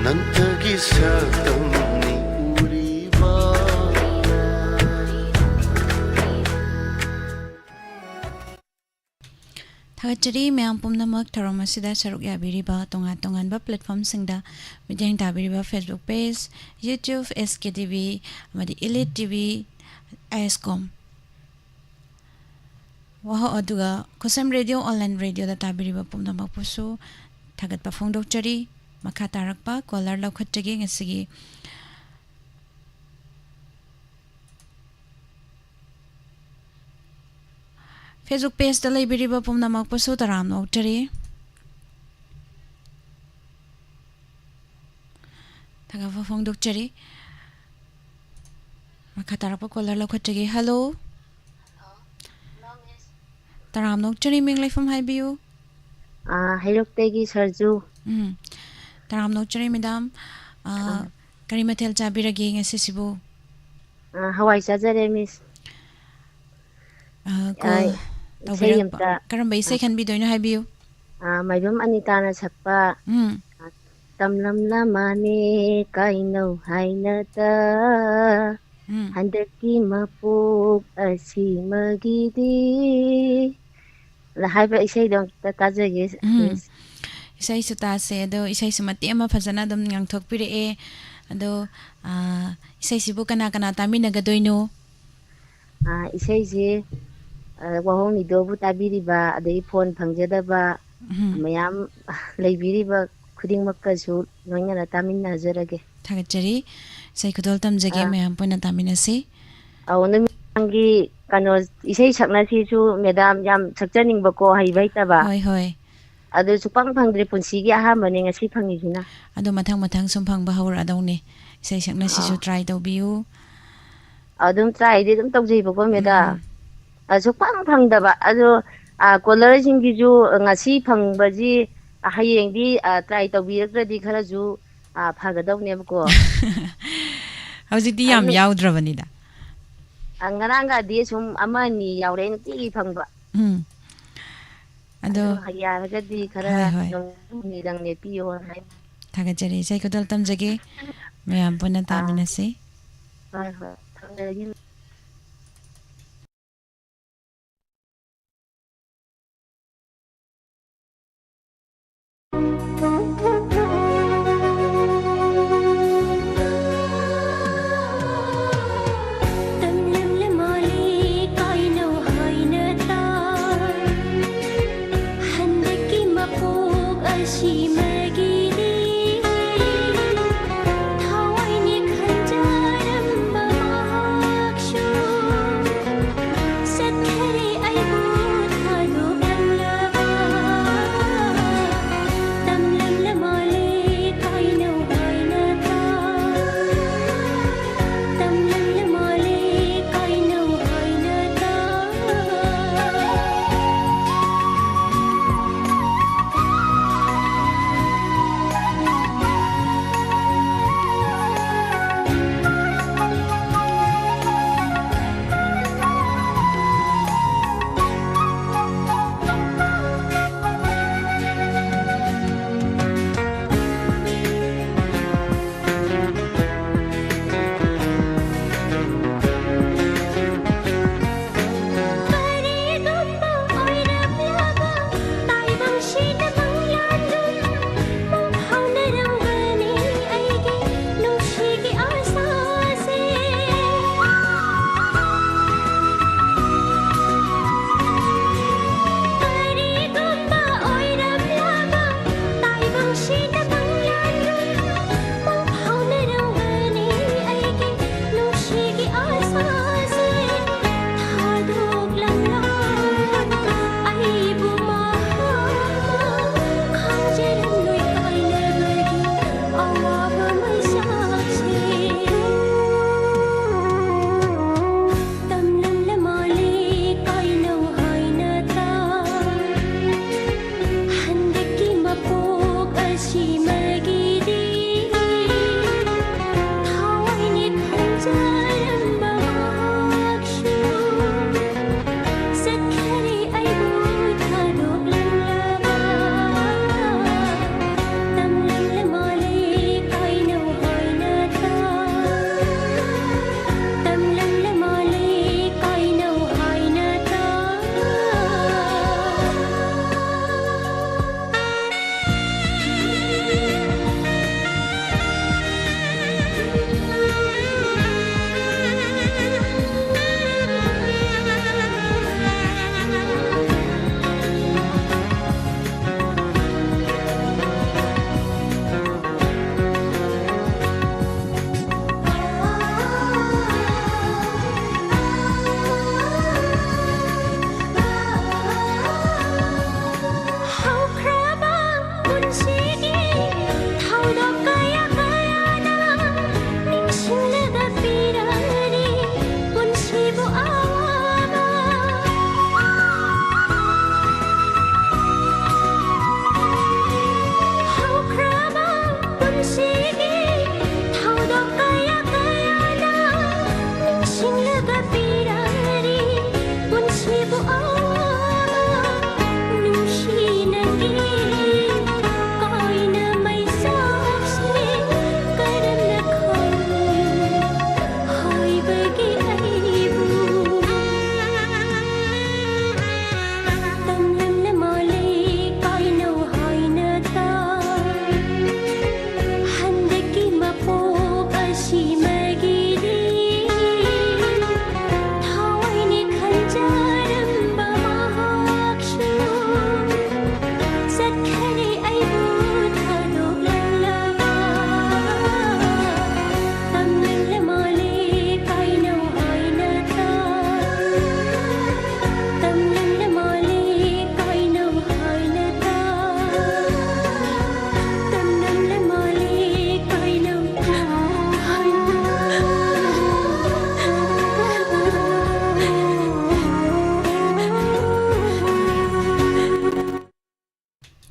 ꯅꯪꯇꯒꯤ ꯁꯛꯇꯝꯅꯤ ꯎꯔꯤꯕ꯫ ꯊꯥꯒꯠꯆꯔꯤ ꯃꯌꯥꯝ ꯄꯨꯝꯅꯃꯛ ꯊꯧꯔꯝ ꯑꯁꯤꯗ ꯁꯔꯨꯛ ꯌꯥꯕꯤꯔꯤꯕ, ꯇꯣꯉꯥꯟ ꯇꯣꯉꯥꯟꯕ platformꯁꯤꯡꯗ ꯃꯤꯠꯌꯦꯡ ꯇꯥꯕꯤꯔꯤꯕ, Facebook page, YouTube, SKTV ꯑꯃꯗꯤ Elite TV, ISCOM꯫ ꯋꯥꯍꯧ ꯑꯗꯨꯒ ꯈꯨꯁꯝ Radio, online radioꯗ ꯇꯥꯕꯤꯔꯤꯕ ꯄꯨꯝꯅꯃꯛꯄꯨꯁꯨ ꯊꯥꯒꯠꯄ ꯐꯣꯡꯗꯣꯛꯆꯔꯤ꯫ ꯃꯈꯥ ꯇꯥꯔꯛꯄ caller ꯂꯧꯈꯠꯆꯒꯦ ꯉꯁꯤꯒꯤ꯫ Facebook pageꯇ ꯂꯩꯕꯤꯔꯤꯕ ꯄꯨꯝꯅꯃꯛꯄꯨꯁꯨ ꯇꯔꯥꯝꯅ ꯑꯣꯛꯆꯔꯤ꯫ ꯊꯥꯒꯠꯄ ꯐꯣꯡꯗꯣꯛꯆꯔꯤ꯫ ꯃꯈꯥ ꯇꯥꯔꯛꯄ caller ꯂꯧꯈꯠꯆꯒꯦ꯫ Hello꯫ ꯇꯔꯥꯝꯅ ꯑꯣꯛꯆꯔꯤ, ꯃꯤꯡ ꯂꯩꯐꯝ ꯍꯥꯏꯕꯤꯌꯨ꯫ ꯑꯥ, ꯍꯩꯔꯣꯛꯇꯒꯤ ꯁꯔꯖꯨ꯫ ꯎꯝ꯫ ꯇꯔꯥꯝꯅ ꯑꯣꯛꯆꯔꯤ, madam꯫ ꯑꯥ, ꯑꯥ꯫ ꯀꯔꯤ ꯃꯊꯦꯜ ꯆꯥꯕꯤꯔꯒꯦ ꯉꯁꯤꯁꯤꯕꯨ? ꯑꯥ, ꯍꯋꯥꯏ ꯆꯥꯖꯔꯦ, miss꯫ ꯑꯥ, call ꯑꯥ, ꯏꯁꯩ ꯇꯧꯕꯤꯔꯛꯄ꯫ ꯑꯝꯇ, ꯀꯔꯝꯕ ꯏꯁꯩ ꯑꯥ, ꯈꯟꯕꯤꯗꯣꯏꯅꯣ ꯍꯥꯏꯕꯤꯌꯨ꯫ ꯑꯥ, ꯃꯥꯏꯕꯝ ꯑꯅꯤꯇꯥꯅ ꯁꯛꯄ, ꯎꯝ꯫ ꯑꯥ, "ꯇꯝꯂꯝꯅ ꯃꯥꯅꯦ ꯀꯥꯏꯅꯧ ꯍꯥꯏꯅꯇ", ꯎꯝ꯫ "ꯍꯟꯗꯛꯀꯤ ꯃꯄꯣꯛ ꯑꯁꯤꯃꯒꯤꯗꯤ" ꯍꯥꯏꯕ ꯏꯁꯩꯗꯣ ꯑꯝꯇ ꯇꯥꯖꯒꯦ, ꯎꯝ꯫ Miss꯫ ꯏꯁꯩꯁꯨ ꯇꯥꯁꯦ, ꯑꯗꯣ ꯏꯁꯩꯁꯨ ꯃꯇꯦꯛ ꯑꯃ ꯐꯖꯅ ꯑꯗꯨꯝ ꯉꯥꯡꯊꯣꯛꯄꯤꯔꯛꯑꯦ꯫ ꯑꯗꯣ, ꯑꯥ, ꯏꯁꯩꯁꯤꯕꯨ ꯀꯅꯥ ꯀꯅꯥ ꯇꯥꯃꯤꯟꯅꯒꯗꯣꯏꯅꯣ? ꯑꯥ, ꯏꯁꯩꯁꯦ, ꯑꯥ, ꯋꯥꯍꯣꯡ ꯅꯤꯗꯣꯕꯨ ꯇꯥꯕꯤꯔꯤꯕ, ꯑꯗꯒꯤ phone ꯐꯪꯖꯗꯕ ꯎꯝ꯫ ꯃꯌꯥꯝ ꯂꯩꯕꯤꯔꯤꯕ ꯈꯨꯗꯤꯡꯃꯛꯀꯁꯨ ꯂꯣꯏꯅꯅ ꯇꯥꯃꯤꯟꯅꯖꯔꯒꯦ꯫ ꯊꯥꯒꯠꯆꯔꯤ꯫ ꯏꯁꯩ ꯈꯨꯗꯣꯜ ꯇꯝꯖꯒꯦ, ꯑꯥ꯫ ꯃꯌꯥꯝ ꯄꯨꯟꯅ ꯇꯥꯃꯤꯟꯅꯁꯤ꯫ ꯑꯧ, ꯅꯨꯃꯤꯗꯥꯡꯒꯤ ꯀꯩꯅꯣ, ꯏꯁꯩ ꯁꯛꯅꯁꯤꯁꯨ madam ꯌꯥꯝ ꯁꯛꯆꯅꯤꯡꯕꯀꯣ, ꯍꯩꯕ ꯍꯩꯇꯕ꯫ ꯍꯣꯏ, ꯍꯣꯏ꯫ ꯑꯗꯨ ꯁꯨꯛꯐꯪ ꯐꯪꯗ꯭ꯔꯤ, ꯄꯨꯟꯁꯤꯒꯤ ꯑꯍꯥꯟꯕꯅꯦ ꯉꯁꯤ ꯐꯪꯉꯤꯁꯤꯅ꯫ ꯑꯗꯨ ꯃꯊꯪ ꯃꯊꯪ ꯁꯨꯝ ꯐꯪꯕ ꯍꯧꯔꯛꯑꯗꯧꯅꯦ꯫ ꯏꯁꯩ ꯁꯛꯅꯁꯤꯁꯨ ꯑꯥ꯫ Try ꯇꯧꯕꯤꯌꯨ꯫ ꯑꯗꯨꯝ tryꯗꯤ ꯑꯗꯨꯝ ꯇꯧꯖꯩꯕꯀꯣ, madam꯫ ꯎꯝ꯫ ꯑ, ꯁꯨꯛꯐꯪ ꯐꯪꯗꯕ꯫ ꯑꯗꯣ, ꯑ, callerꯁꯤꯡꯒꯤꯁꯨ ꯉꯁꯤ ꯐꯪꯕꯁꯤ, ꯑ, ꯍꯌꯦꯡꯗꯤ, ꯑ, try ꯇꯧꯕꯤꯔꯛꯇ꯭ꯔꯗꯤ ꯈꯔꯁꯨ, ꯑ, ꯐꯒꯗꯧꯅꯦꯕꯀꯣ꯫ ꯍꯧꯖꯤꯛꯇꯤ ꯌꯥꯝ ꯑꯗꯨ ꯌꯥꯎꯗ꯭ꯔꯕꯅꯤꯗ꯫ ꯑ, ꯉꯔꯥꯡꯒꯗꯤ ꯁꯨꯝ ꯑꯃ ꯑꯅꯤ ꯌꯥꯎꯔꯛꯑꯦ, ꯅꯨꯡꯇꯤꯒꯤ ꯐꯪꯕ꯫ ꯎꯝ꯫ ꯑꯗꯣ, ꯑꯗꯣ ꯌꯥꯔꯒꯗꯤ ꯈꯔ ꯍꯣꯏ, ꯍꯣꯏ꯫ ꯅꯣꯡ ꯅꯤꯗꯪ ꯂꯦꯞꯄꯤꯌꯣꯅ ꯍꯥꯏ꯫ ꯊꯥꯒꯠꯆꯔꯤ꯫ ꯏꯁꯩ ꯈꯨꯗꯣꯜ ꯇꯝꯖꯒꯦ꯫ ꯃꯌꯥꯝ ꯄꯨꯟꯅ ꯑꯥ꯫ ꯇꯥꯃꯤꯟꯅꯁꯤ꯫ ꯍꯣꯏ, ꯍꯣꯏ꯫ ꯊꯝꯖꯔꯒꯦ꯫ ꯇꯝꯂꯝꯂ ꯃꯥꯜꯂꯤ ꯀꯥꯏꯅꯧ ꯍꯥꯏꯅ ꯇꯥꯏ꯫ ꯍꯟꯗꯛꯀꯤ ꯃꯄꯣꯛ ꯑꯁꯤꯃꯒꯤꯗꯤ ꯊꯋꯥꯏꯅ ꯈꯟꯖꯔꯝꯕ ꯃꯍꯥꯛ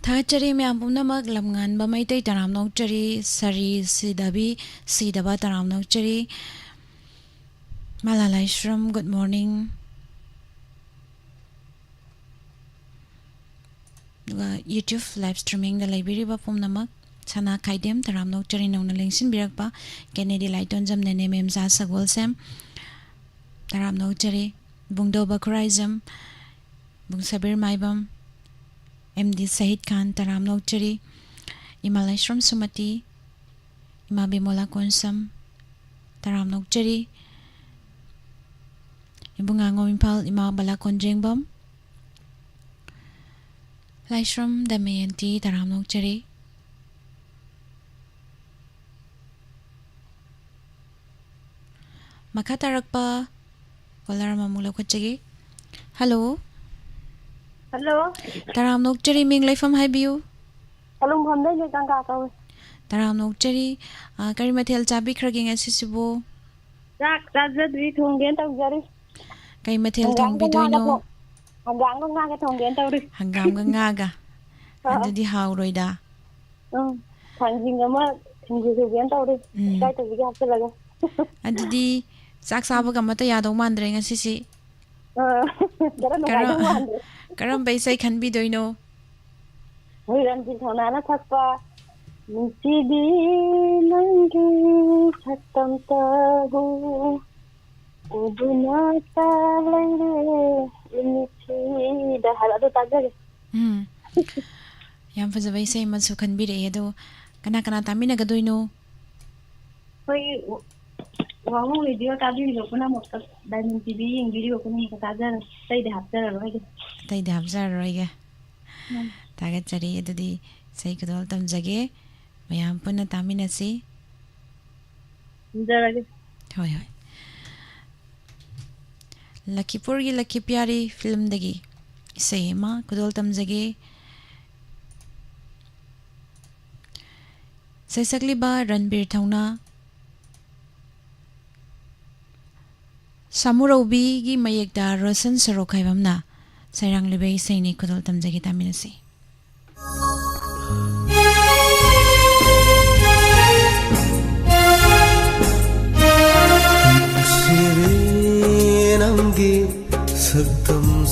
ꯊꯥꯒꯠꯆꯔꯤ ꯃꯌꯥꯝ ꯄꯨꯝꯅꯃꯛ꯫ ꯂꯝꯉꯥꯟꯕ ꯃꯩꯇꯩ ꯇꯔꯥꯝꯅ ꯑꯣꯛꯆꯔꯤ꯫ ꯁꯔꯤ ꯁꯤꯗꯕꯤ ꯁꯤꯗꯕ ꯇꯔꯥꯝꯅ ꯑꯣꯛꯆꯔꯤ꯫ ꯃꯂꯥ ꯂꯥꯏꯁ꯭ꯔꯝ, good morning꯫ ꯑꯗꯨꯒ YouTube live streamingꯗ ꯂꯩꯕꯤꯔꯤꯕ ꯄꯨꯝꯅꯃꯛ, ꯁꯅꯥ ꯈꯥꯏꯗꯦꯝ ꯇꯔꯥꯝꯅ ꯑꯣꯛꯆꯔꯤ꯫ ꯅꯧꯅ ꯂꯦꯡꯁꯤꯟꯕꯤꯔꯛꯄ ꯀꯦꯅꯦꯗꯤ ꯂꯥꯏꯇꯣꯟꯖꯝ, ꯅꯦꯅꯦ ꯃꯦꯝꯆꯥ ꯁꯒꯣꯜꯁꯦꯝ ꯇꯔꯥꯝꯅ ꯑꯣꯛꯆꯔꯤ꯫ ꯕꯨꯡꯗꯣꯕ ꯈꯨꯔꯥꯏꯖꯝ, ꯕꯨꯡ ꯁꯕꯤꯔ ꯃꯥꯏꯕꯝ, ꯑꯦꯝ ꯗꯤ ꯁꯍꯤꯗ ꯈꯥꯟ ꯇꯔꯥꯝꯅ ꯑꯣꯛꯆꯔꯤ꯫ ꯏꯃꯥ ꯂꯥꯏꯁ꯭ꯔꯝ ꯁꯨꯃꯇꯤ, ꯏꯃꯥ ꯕꯤꯃꯣꯂꯥ ꯀꯣꯟꯁꯝ ꯇꯔꯥꯝꯅ ꯑꯣꯛꯆꯔꯤ꯫ ꯏꯕꯨꯡꯉꯥꯉꯣꯝ ꯏꯝꯐꯥꯜ, ꯏꯃꯥ ꯕꯂꯥ ꯀꯣꯟꯖꯦꯡꯕꯝ, ꯂꯥꯏꯁ꯭ꯔꯝ ꯗꯃꯌꯟꯇꯤ ꯇꯔꯥꯝꯅ ꯑꯣꯛꯆꯔꯤ꯫ ꯃꯈꯥ ꯇꯥꯔꯛꯄ caller ꯑꯃꯃꯨꯛ ꯂꯧꯈꯠꯆꯒꯦ꯫ Hello꯫ Hello꯫ ꯇꯔꯥꯝꯅ ꯑꯣꯛꯆꯔꯤ, ꯃꯤꯡ ꯂꯩꯐꯝ ꯍꯥꯏꯕꯤꯌꯨ꯫ ꯀꯂꯨꯡꯐꯝꯗꯩꯅꯦ, ꯒꯪꯒꯥ ꯀꯧꯏ꯫ ꯇꯔꯥꯝꯅ ꯑꯣꯛꯆꯔꯤ꯫ ꯑ, ꯀꯔꯤ ꯃꯊꯦꯜ ꯆꯥꯕꯤꯈ꯭ꯔꯒꯦ ꯉꯁꯤꯁꯤꯕꯨ? ꯆꯥꯛ ꯆꯥꯖꯗ꯭ꯔꯤ, ꯊꯣꯡꯒꯦꯅ ꯇꯧꯖꯔꯤ꯫ ꯀꯩ ꯃꯊꯦꯜ ꯍꯪꯒꯥꯝꯒ ꯊꯣꯡꯕꯤꯗꯣꯏꯅꯣ? ꯉꯥꯒ ꯊꯣꯡ-, ꯍꯪꯒꯥꯝꯒ ꯉꯥꯒ ꯊꯣꯡꯒꯦꯅ ꯇꯧꯔꯤ꯫ ꯍꯪꯒꯥꯝꯒ ꯉꯥꯒ? ꯑꯥ꯫ ꯑꯗꯨꯗꯤ ꯍꯥꯎꯔꯣꯏꯗ꯫ ꯎꯝ, ꯊꯥꯡꯖꯤꯡ ꯑꯃ ꯁꯤꯡꯖꯨ ꯁꯨꯒꯦꯅ ꯇꯧꯔꯤ꯫ ꯎꯝ꯫ ꯏꯀꯥꯏꯊꯕꯤꯒ ꯍꯥꯞꯆꯤꯜꯂꯒ꯫ ꯑꯗꯨꯗꯤ ꯆꯥꯛ ꯆꯥꯕꯒ ꯑꯃꯠꯇ ꯌꯥꯗꯧ ꯃꯥꯟꯗ꯭ꯔꯦ ꯉꯁꯤꯁꯤ꯫ ꯑꯥ, ꯈꯔ ꯅꯨꯡꯉꯥꯏꯗꯧ ꯀꯔꯝ-, ꯃꯥꯟꯗ꯭ꯔꯦ꯫ ꯀꯔꯝꯕ ꯏꯁꯩ ꯈꯟꯕꯤꯗꯣꯏꯅꯣ? ꯃꯣꯏ ꯔꯟꯖꯤꯠ ꯊꯧꯅꯥꯅ ꯁꯛꯄ "ꯅꯨꯡꯁꯤꯕꯤ ꯅꯪꯒꯤ ꯁꯛꯇꯝꯇꯕꯨ ꯎꯗꯨꯅꯇ ꯂꯩꯔꯦ ꯏꯃꯤꯠꯁꯤꯗ" ꯍꯥꯏꯕ, ꯑꯗꯨ ꯇꯥꯖꯒꯦ꯫ ꯎꯝ꯫ ꯌꯥꯝ ꯐꯖꯕ ꯏꯁꯩ ꯑꯃꯁꯨ ꯈꯟꯕꯤꯔꯛꯑꯦ꯫ ꯑꯗꯣ ꯀꯅꯥ ꯀꯅꯥ ꯇꯥꯃꯤꯟꯅꯒꯗꯣꯏꯅꯣ? ꯑꯩꯈꯣꯏ ꯋꯥꯉꯨ ꯔꯦꯗꯤꯑꯣ ꯇꯥꯕꯤꯔꯤꯕ ꯄꯨꯝꯅꯃꯛꯇ, ꯗꯥꯏꯃꯟ ꯇꯤꯚꯤ ꯌꯦꯡꯕꯤꯔꯤꯕ ꯄꯨꯝꯅꯃꯛꯇ ꯇꯥꯖꯔꯦ꯫ ꯑꯇꯩꯗꯤ ꯍꯥꯞꯆꯔꯔꯣꯏꯒꯦ꯫ ꯑꯇꯩꯗꯤ ꯍꯥꯞꯆꯔꯔꯣꯏꯒꯦ꯫ ꯎꯝ꯫ ꯊꯥꯒꯠꯆꯔꯤ꯫ ꯑꯗꯨꯗꯤ ꯏꯁꯩ ꯈꯨꯗꯣꯜ ꯇꯝꯖꯒꯦ꯫ ꯃꯌꯥꯝ ꯄꯨꯟꯅ ꯇꯥꯃꯤꯟꯅꯁꯤ꯫ ꯈꯨꯝꯖꯔꯒꯦ꯫ ꯍꯣꯏ, ꯍꯣꯏ꯫ ꯂꯈꯤꯄꯨꯔꯒꯤ ꯂꯈꯤꯄꯤꯌꯥꯔꯤ ꯐꯤꯂꯝꯗꯒꯤ ꯏꯁꯩ ꯑꯃ ꯈꯨꯗꯣꯜ ꯇꯝꯖꯒꯦ꯫ ꯁꯩꯁꯛꯂꯤꯕ ꯔꯟꯕꯤꯔ ꯊꯧꯅꯥ꯫ ꯁꯥꯃꯨꯔꯧꯕꯤꯒꯤ ꯃꯌꯦꯛꯇ ꯔꯣꯁꯟ ꯁꯣꯔꯣꯛꯈꯥꯏꯕꯝꯅ ꯁꯩꯔꯥꯡꯂꯤꯕ ꯏꯁꯩꯅꯤ, ꯈꯨꯗꯣꯜ ꯇꯝꯖꯒꯦ, ꯇꯥꯃꯤꯟꯅꯁꯤ꯫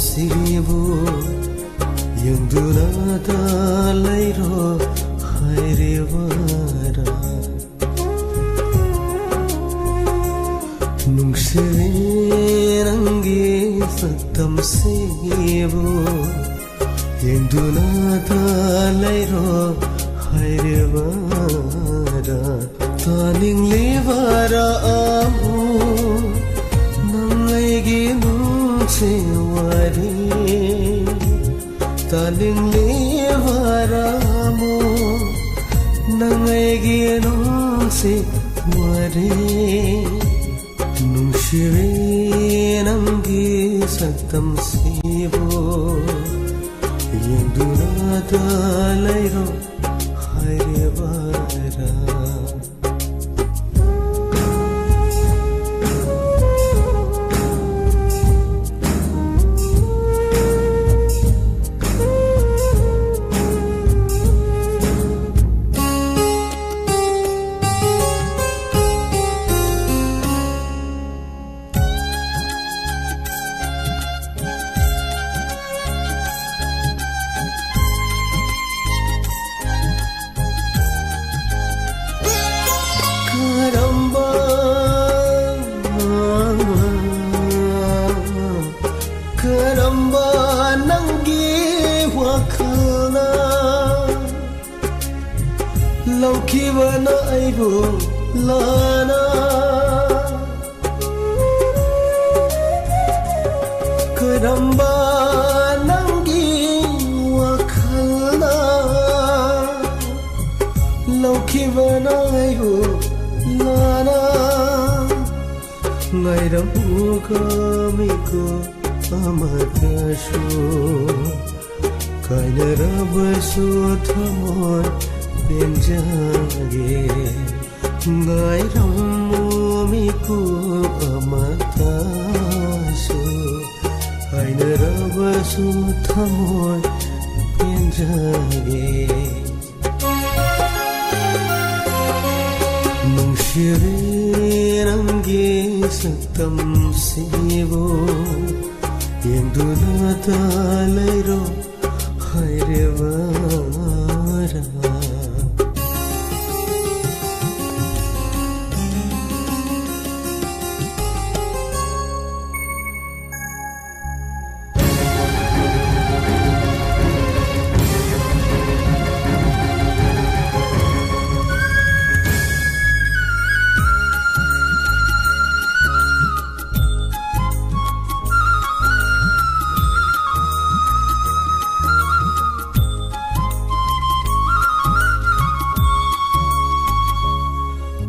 ꯁꯤꯕꯨ ꯌꯦꯡꯗꯨꯅꯇ ꯂꯩꯔꯣ ꯍꯥꯏꯔꯤꯕꯔꯥ? ꯅꯨꯡꯁꯤꯔꯦ ꯅꯪꯒꯤ ꯁꯛꯇꯝꯁꯤꯕꯨ ꯌꯦꯡꯗꯨꯅꯇ ꯂꯩꯔꯣ ꯍꯥꯏꯔꯤꯕꯔꯥ? ꯇꯥꯅꯤꯡꯂꯤꯕꯔꯥ ꯑꯃꯨꯛ ꯅꯪ ꯑꯩꯒꯤ ꯅꯨꯡꯁꯤ ꯋꯥꯔꯤ? ꯇꯥꯅꯤꯡꯂꯤꯕꯔꯥ ꯑꯃꯨꯛ ꯅꯪ ꯑꯩꯒꯤ ꯅꯨꯡꯁꯤ ꯋꯥꯔꯤ? ꯅꯨꯡꯁꯤꯔꯦ ꯅꯪꯒꯤ ꯁꯛꯇꯝꯁꯤꯕꯨ ꯌꯦꯡꯗꯨꯅꯇ ꯂꯩꯔꯣ ꯍꯥꯏꯔꯤꯕꯔꯥ? ꯀꯔꯝꯕ, ꯀꯔꯝꯕ ꯅꯪꯒꯤ ꯋꯥꯈꯜꯅ ꯂꯧꯈꯤꯕꯅ ꯑꯩꯕꯨ ꯂꯥꯟꯅ? ꯀꯔꯝꯕ ꯅꯪꯒꯤ ꯋꯥꯈꯜꯅ ꯂꯧꯈꯤꯕꯅ ꯑꯩꯕꯨ ꯂꯥꯟꯅ? ꯉꯥꯏꯔꯝꯃꯨꯀꯣ ꯃꯤꯀꯨꯞ ꯑꯃꯇꯁꯨ, ꯀꯥꯏꯅꯔꯕꯁꯨ ꯊꯃꯣꯏ ꯄꯦꯟꯖꯒꯦ꯫ ꯉꯥꯏꯔꯝꯃꯨ ꯃꯤꯀꯨꯞ ꯑꯃꯇꯁꯨ, ꯀꯥꯏꯅꯔꯕꯁꯨ ꯊꯃꯣꯏ ꯄꯦꯟꯖꯒꯦ꯫ ꯅꯨꯡꯁꯤꯔꯦ ꯅꯪꯒꯤ ꯁꯛꯇꯝꯁꯤꯕꯨ, ꯌꯦꯡꯗꯨꯅꯇ ꯂꯩꯔꯣ ꯍꯥꯏꯔꯦꯕꯔꯥ꯫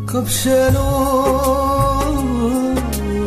ꯀꯞꯁꯅꯨ꯫